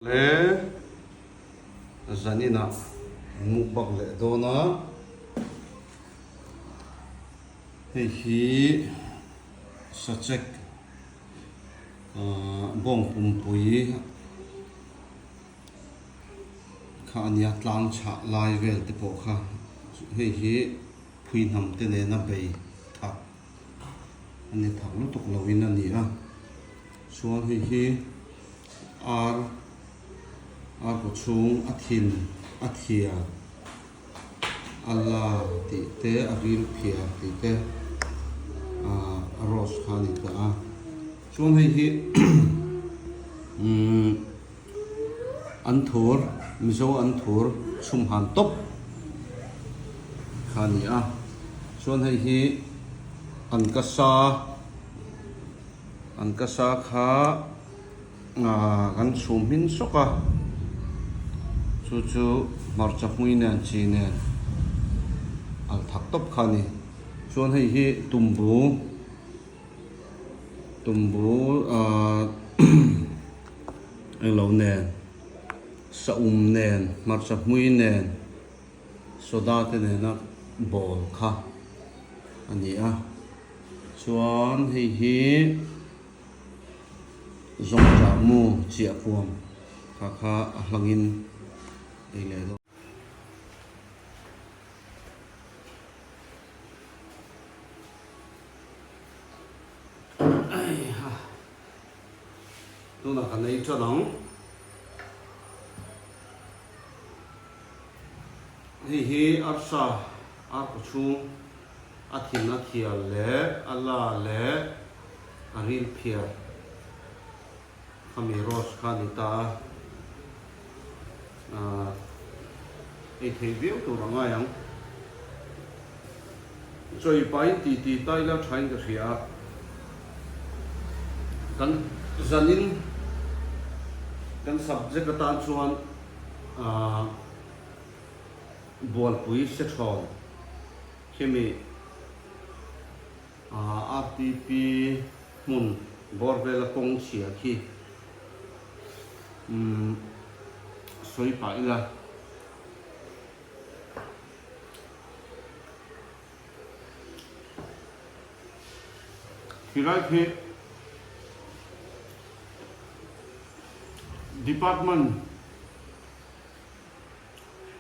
He zaninah mukbang leh dawn a, hei hi sachek ahh bawng pumpui kha a nia tlang chhah lai vel te pawh kha hei hi phui hnam te nena bei thak a ni thak lutuk loin a ni a chuan hei hi ar ar kaw chhung a thin a thiar a la tih te a ril phiar tih te ah a roast kha a ni ta a chuan hei hi umm an thur mizo an thur chhum han tawp kha a ni a chuan hei hi an ka sa an ka sa kha ah kan chhum hmin sawk a chu chu hmarcha hmui nen chi nen al thak tawp kha a ni chuan hei hi tumbu. Tumbu ah englo nen saum nen hmarcha hmui nen soda te nena bawl kha a ni a chuan hei hi zawngṭah mu chiah kuam kha kha a hlangin ei leh dawn. Tunah kan ei tan ang. Hei hi arsa ar kaw chhung a thin a thial leh a la leh a ril phiar khami roast kha a ni ta a. Ahh ei thei viau tur a ngai ang. Chawi pahin ti ti ta ila thain ka hria a. Kan zanin kan subject atan chuan ahh Bualpui Sethawn khimi ahh RTP hmun bawr vela kawng chhia khi umm sawi pah ila. Khilai khi Department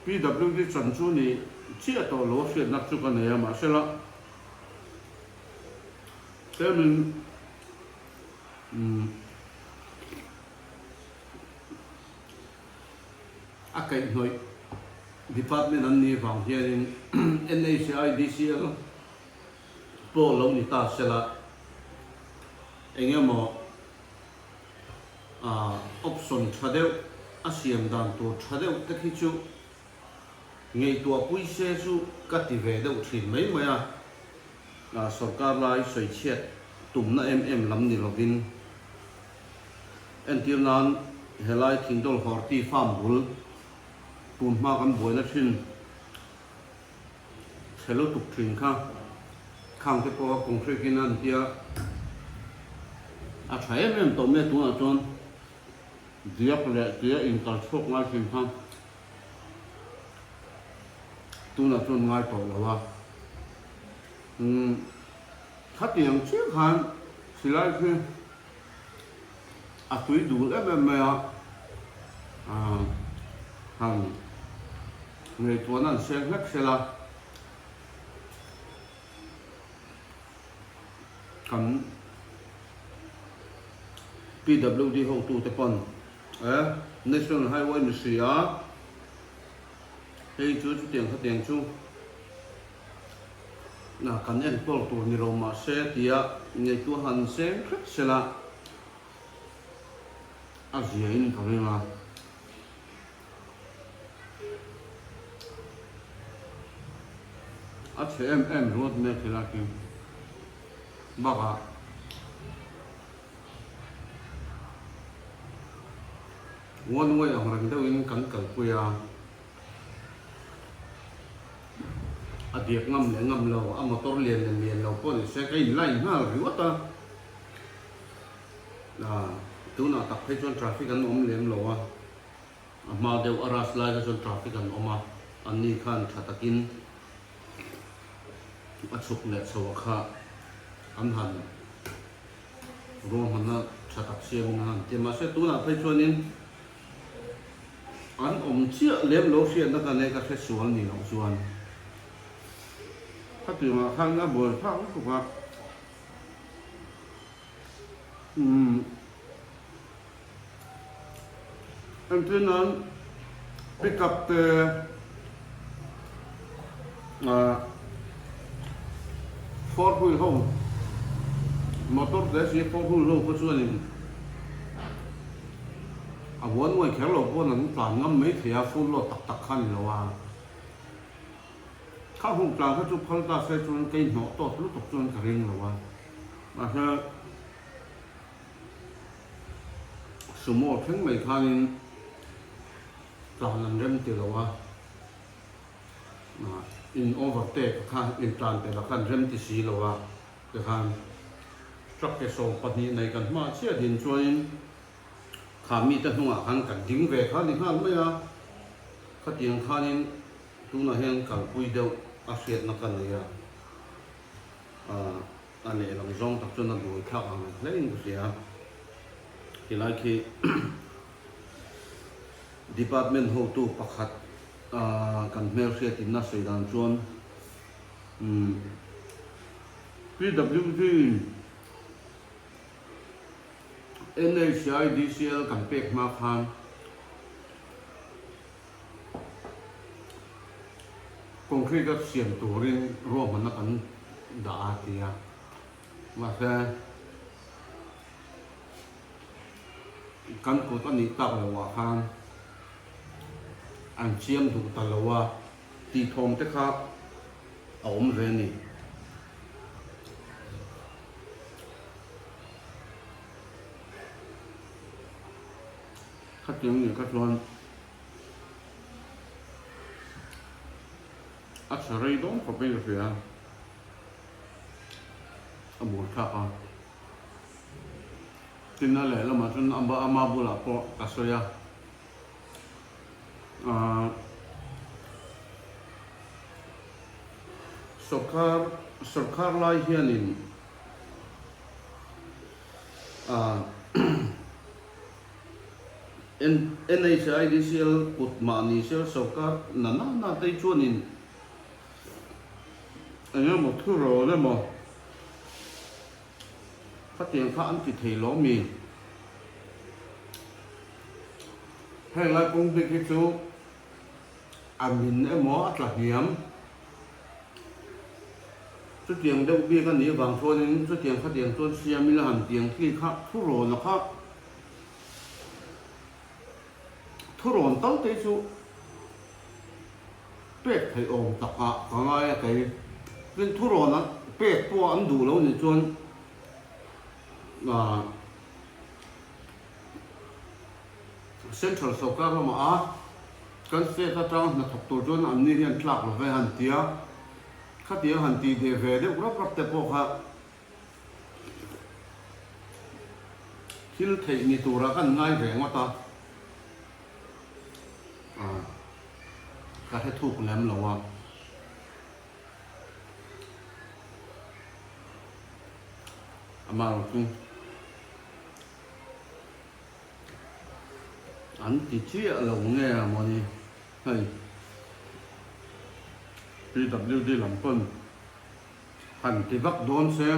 PWD chan chu ni chiah tawh lo a hriatna chu ka nei a mahsela tlemin umm A kaihhnawih department an nih vang hianin NHIDCL pawh lo ni ta sela eng emaw option tha deuh a siam dan tur tha deuh te khi chu ngaihtuah pui se chu ka ti ve deuh thin mai mai a, sorkar lai sawichhiat tumna em em lam ni lovin. Entir nan helai Thingdawl Horti Farm bul tun hma kan buaina thin chhe lutuk thin kha khang te pawh a concrete in a an tia a tha em em tawh mai a tunah chuan diak leh tia inkal chhuak ngai thin kha tunah chuan ngai tawh lo a umm khatiang chiah khan silai khi A tui dul em em mai a, han ngaihtuahna an seng hlek sel a, kan PWD hotute pawn e National Highway ni si a, hei chu chutiang khatiang chu kan enkawl tur ni lo mahse tia ngaihtuah han seng hlek sel a. A zia in ka ring a. A chhe em em ringawt mai a thilak hi. Bakah one way ang reng deuhin kan kalpui a. A diak ngam leh ngam lo, a motor lian leh lian lo pawh ni se ka in line nghal ringawt a. Tunah tak phei chuan traffic an awm lem lo a. hma deuh a rush lai kha chuan traffic an awm a, anni khan tha takin a chhuk leh chho a kha an han ruahmanna tha tak siamin a han ti a. Mahse tunah phei chuanin an awm chiah lem lo hriatna ka nei ka hre sual ni loh chuan khatiangah khan a buai thlak lutuk a. Umm engtin nan pick up te ah four wheel ho motor te si four wheel ho kha chuanin a one way kher lo pawn an tlan ngam mai thei a full load tak tak kha a ni lo a kha hung tlan kha chu phal ta se chuan kei hnawh tawt lutuk chuan ka ring lo a. Mahse, Sumo thleng mai khanin tlan an rem ti lo a, in overtake kha in tlan pe la khan rem ti si lo a, tikhan truck ke 12 nei kan hma chiah din chuanin kha mite hnungah khan kan ding ve kha ni nghal mai a, khatiang khanin tunah hian kalpui deuh a hriatna ka nei a. A lehlam zawng tak chuan a buai thlak ang hle in ka hria. Tilai khi department hotu pakhat kan hmelhriat in a sawi dan chuan PWD in NHIDCL kan pek hma khan Concrete a siam turin ruahmanna kan dah a ti a, mahse kan kut a nih tak loh ah khan an chiam duh ta lo a tih thawm te kha a awm ve a ni. Khatiang nih kha chuan a chhe rei dawn khawp in ka hria, a buai thlak a. Tin a lehlamah chuan ama bulah pawh ka sawi a, aah sawrkar sawrkar lai hianin aah. NHIDCL kut mahni sel sawrkar na na na te chuanin eng emaw thurawn emaw khatiang kha an ti thei lo mi? Heng lai kawng bik hi chu a min emaw a tla hniam chutiang deuh bik a nih avang chuanin chutiang khatiang chuan siam ila han tiang khi kha thurawn a kha. Thurawn tal te chu pek theih awm tak ah ka ngai a kei. Tin thurawn an pek pawh an duh lo nih chuan ah Central sawrkar lamah a kan state atang hnathawk tur chuan an ni hian tlak lo ve han tia khatiang han tih deh ve deuh rap rap te pawh kha Thil theih ni tura kan ngai ve ngawt a, ka hre thuk lem lo a. Amaherawhchu an ti chiah lo nge mawni hei PWD lam pawn. Han ti vak dawn se,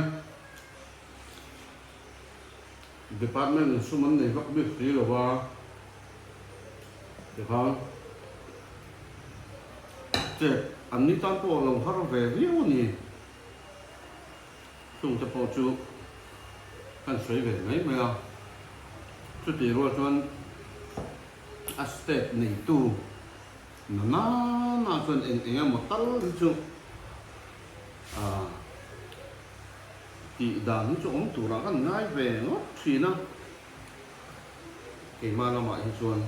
Department in sum an nei vak bik si lo a, tikhan chet an ni tan pawh lo har ve viau a ni. Chungte pawh chu kan sawi ve mai mai a, chutih rual chuan a state neitu Na na na chuan eng eng emaw tal hi chu ah tih dan hi chu awm turah kan ngai ve ngawt thin a, keimah lamah hi chuan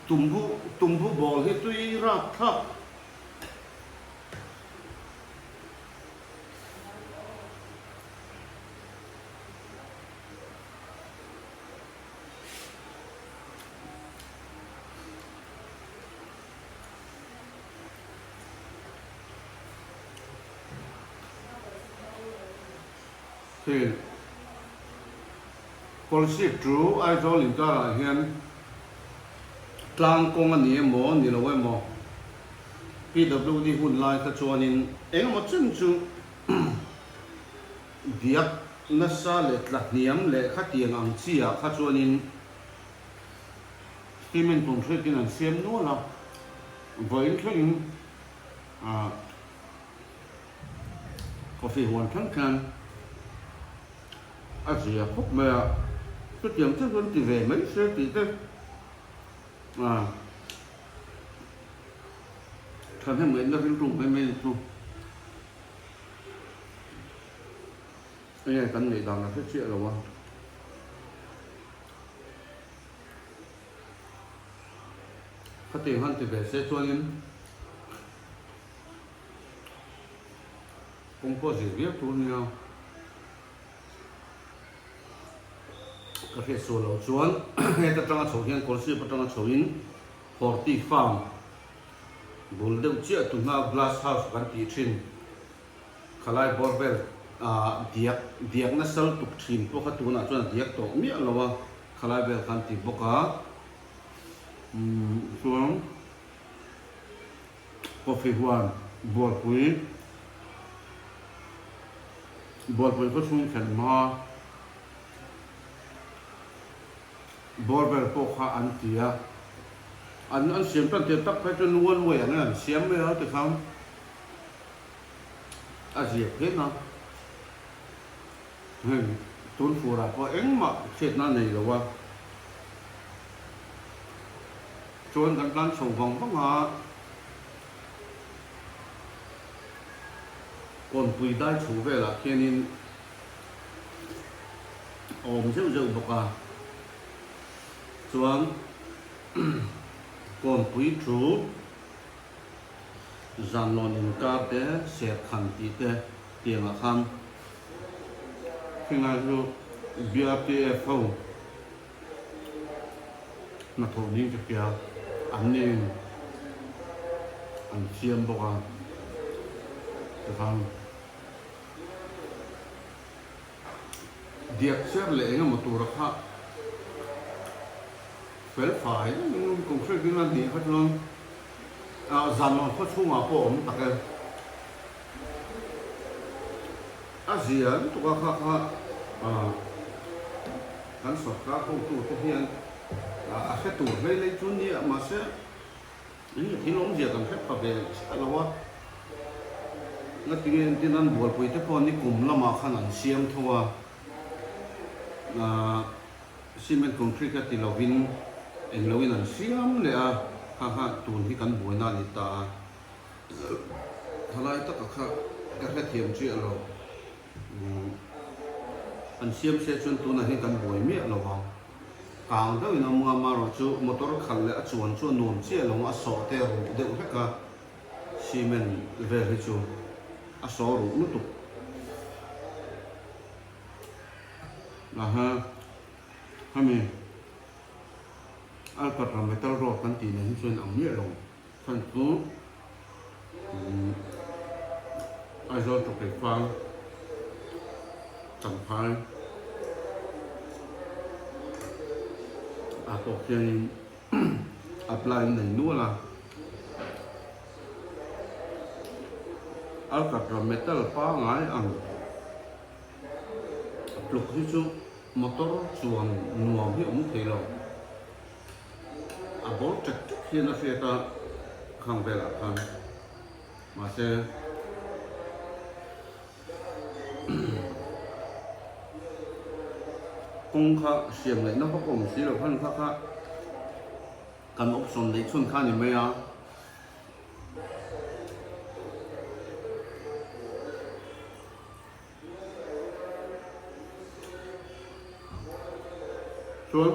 tumbu tumbu ball hi tui rap thlak. Khi Kolasib chu Aizawl inkarah hian tlang kawng a ni emaw ni lo emaw PWD hun lai kha chuanin engemaw chen chu diak nasa leh tla hniam leh khatiang ang chi ah kha chuanin cement concrete in an siam nual a, vawiin thlengin ah. Coffee huan thleng thleng a zia khawp mai a, chutiang chu chuan ti ve mai se tih te ah thahnem ngaihna rilru mai mai chu enge kan ngaih dan a hre chiah lo a. Khatiang han ti ve se chuanin. Kawng pawh zir viau tur nia. Ka hriat sual loh chuan heta atanga chho hian Kawlsip atanga chhoin Horti Farm bul deuh chiah tuna Glass House kan tih thin khalai bawr vel ah diak diakna sal tuk thin pawh kha tunah chuan a diak tawh miah lo a khalai vel khan ti bawk a umm chuan. Coffee huan bualpui bualpui khaw chhung thlen hma bawr vel pawh kha an ti a, an an siam tan tir tak phei chuan one way angin an siam mai a tikhan a zia phian a, heng tun furah pawh engmah chhiatna a nei lo a. Chuan kan tlan chho vang vang a, kawnpui dai chho velah khianin a awm zeuh zeuh bawk a, chuan kawnpui thu zanlawn inkar te serkhan tih te tiangah khan khilai chu BRTF ho Hnathawh ding ka hria, an ni an siam bawk a, tikhan diak cher leh eng emaw tura kha fel fai concrete in a hnih kha chuan zanlawn khaw chhungah pawh a awm tak e. A zia lutuk a kha kha kan sorkar hotute hian a hre tur hlei hlei chu nia mahse eng nge thil awmzia kan hre pha ve chiah lo a, ngatinge entin an bualpui te pawh nikum lamah khan an siam tho a, cement concrete a ti lovin eng loin an siam leh a, kha kha tun hi kan buaina a ni ta a. Thalai taka kha ka hrethiam chiah lo. An siam se chuan tunah hian kan buai miah lo ang. Kang deuhin a awm a, amaherawh chu motor khalh leh a chuan chu a nuam chiah lo ang, a sawh te a ruh deuh hlek a, cement vel hi chu a saw ruh lutuk. Aha, hemi Alcatra metal road kan tih nen hi chuan ang miah lo. Chhan chu Aizawl Tawkei Fang Champhai ah pawh khianin apply an nei nual a, Alcatra metal pangngai ang tluk hi chu motor chuan nuam hi awm thei lo. A bawr ṭek ṭek hian a hriat a khang velah khan mahse kawng kha siam ngaihna vak a awm si lo khan kha kha kan option neih chhun kha a ni mai a. Chuan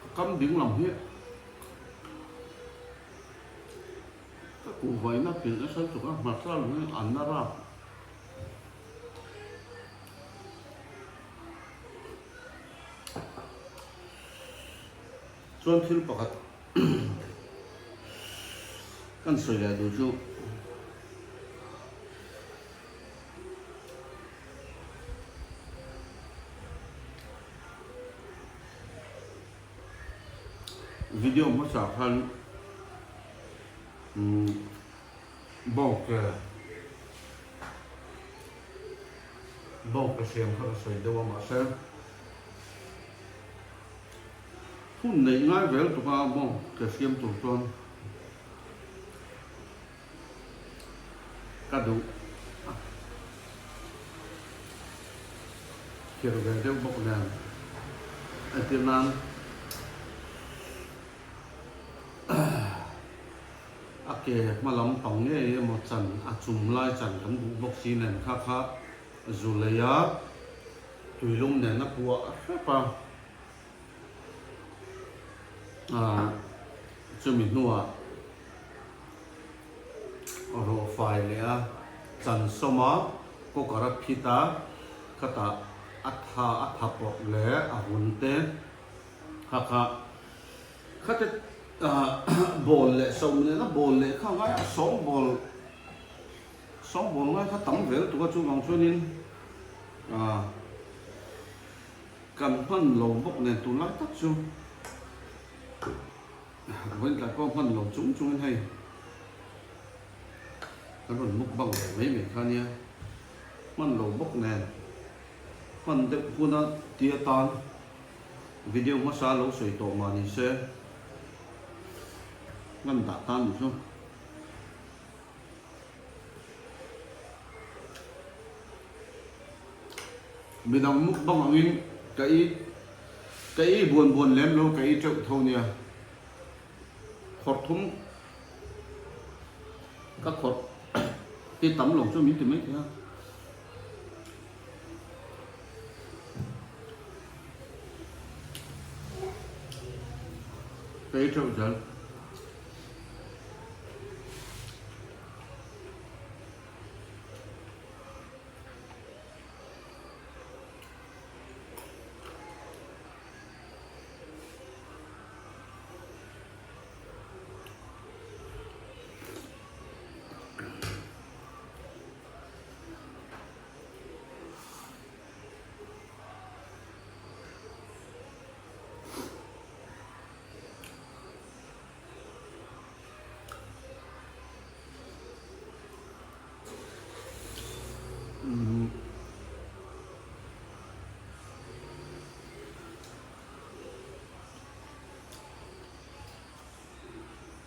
ka kam ding lam hi ka kuhvaina pilh nasa lutuk a hmarcha lam hi an na rap. Chuan thil pakhat. Kan sawi leh duh chu video hmasa khan umm bawngke bawngke siam kha ka sawi deuh a mahse hun neih ngai vel tuk a bawngke siam tur chuan Ka duh a khir ve deuh bawk nen entir nan a ke hma lam pang ngei emaw chan a chum lai chan kan duh bawk si nen kha kha zu lei a tuilum nen a puah hrep a ah chumi hnuah. Rawh fai leh a chan sawm a, cooker a phit a, khatah a tha a tha pawrh leh a hun te kha kha khate bawl leh sawm nena bawl leh kha ngai a sawng bawl sawng bawl ngai kha tam vel tuk a chuvang chuanin ah kan hman lo bawk nen tunlai tak chu. Vawiin tlai pawh hman lo chung chungin hei kan rawn mukbang ve mai mai kha nia, hman lo bawk nen hman deuh huna ti atan video hmasa lo sawi tawh mah ni se hman dah tan ni chu. Midang mukbang angin ka i ka i buan buan lem lo ka i teuh tho nia. Khawrh thum ka khawrh hi tam lo chu min ti mai thei a. Ka i teuh zel.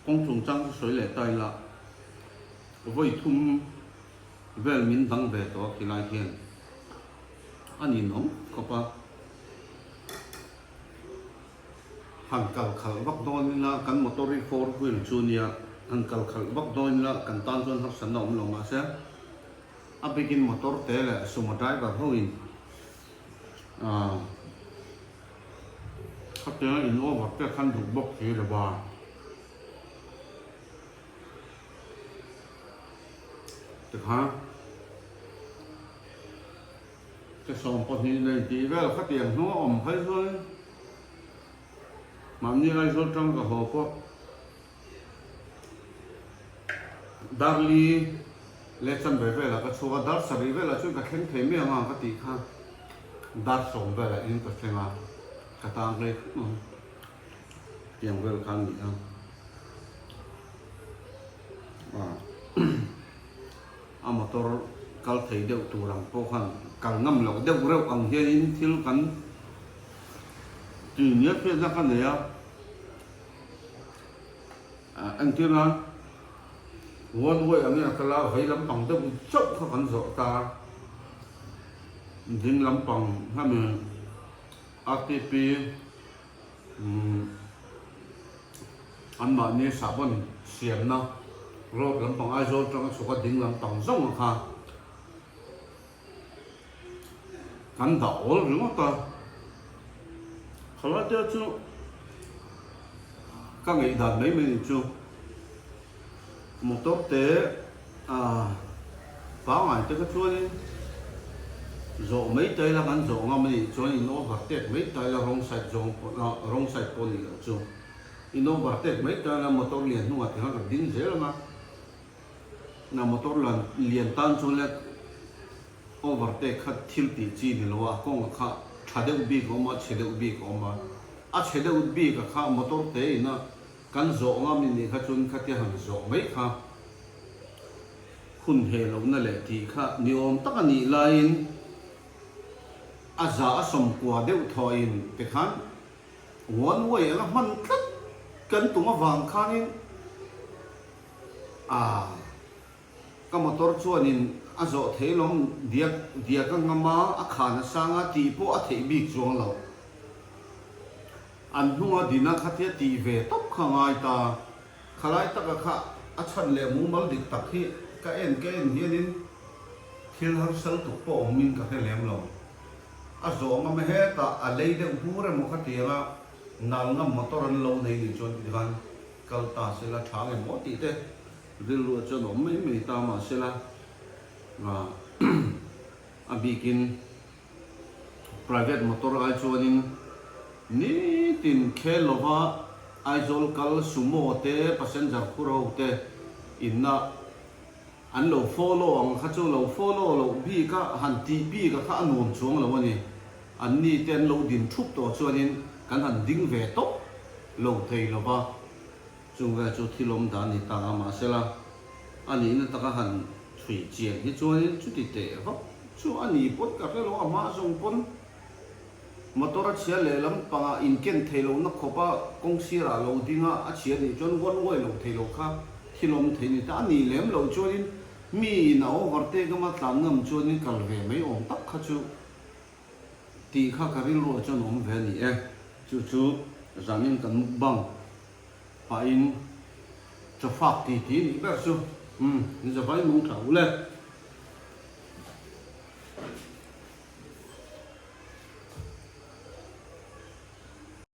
Kawng chungchang chu sawi leh ta ila, vawi thum vel min dang ve tawh a khilai hian a ninawm khawp a. Han kal khalh vak dawn ila kan motor hi four wheel chu nia, han kal khalh vak dawn ila kan tan chuan harsatna awm lo mahse a bikin motor te leh sumo driver ho in ah khatianga in over te khan duh bawk si lo va. Tikhan. Ka 12 nei tih vel khatiang hnung a awm phei chuan mahni Aizawl tang ka haw pawh Darli leh chanve velah ka chhuak a, dar sarih velah chuan ka thleng thei mai ang a ka tih kha dar sawm velah in ka thleng a, ka tang hlei khawp ang tiang vel kha a ni a. A motor kal thei deuh tur ang pawh khan kal ngam loh deuh reuh ang hianin thil kan ti nia hriatna ka nei a, entir nan one way angin a kal a, vei lampang deuh chauh kha kan zawh ta a, ding lampang hemi RTP Anmahni sahbawn siamna road lampang Aizawl atanga chhuk a ding lampang zawng a kha kan dah awl ringawt a, khalai te chu ka ngaihdan mai mai ni chu motor te Pangai te kha chuanin zawh mai ta ila kan zawh ngam a nih chuan in over tek mai ta ila wrong side zawng pawh wrong side pawh nih loh chu in over tek mai ta ila motor lian hnungah tikhan ka ding zel ang a. Na motor lan lian tan chuan le overtake kha thil tih chi ni lo a, kawng a kha tha deuh bik a awm a, chhe deuh bik a awm a. A chhe deuh bik a kha motor te ina kan zawh ngam in nih kha chuan khatia han zawh mai kha hun heh lohna leh tih kha ni awm tak a nih laiin a za a sawmkua deuh thawhin tikhan one way anga hman tlat kan tum avang khanin A, ka motor chuanin a zawh thei lawm diak diak a ngam a, a khan a sang a tih pawh a theih bik chuang lo. An hnunga dina khatia tih ve tawp kha ngai ta. Khalai taka kha a chhan leh mumal dik tak hi ka en ka en hianin thil harsal tuk pawh awmin ka hre lem lo. A zawh ngam hetah a lei deuh bur emaw khatianga nal ngam motor an lo nei nih chuan tikhan Kal ta sela tha nge maw tih te rilru ah chuan a awm mai mai ta mahsela a bikin private motor ai chuanin nitin khel lova Aizawl kal sumo te passenger phur ho te inna an lo follow ang kha chu lo follow loh bik a han tih bik a kha a nuam chuang lo a ni. An ni te an lo din thup tawh chuanin kan han ding ve tawp lo thei lo va, chung vel chu thil awm dan ni ta a, mahsela a nihna taka han chhui chian hi chuanin chuti teh vak chu a ni pawn ka hre lo, a hma zawng pawn motor a chhia lehlam pangah inken thei lohna khawpa kawng sirah lo ding a, a chhia nih chuan one way lo thei lo kha thil awm thei ni ta, a nih lem loh chuanin mi in a overtake ama tlan ngam chuanin kal ve mai awm tak kha chu Tih kha ka rilruah chuan awm ve a ni e. Chu chu zanin kan mukbang pahin chawfak ti ti nih ber chu umm ni zavai mung tha u le.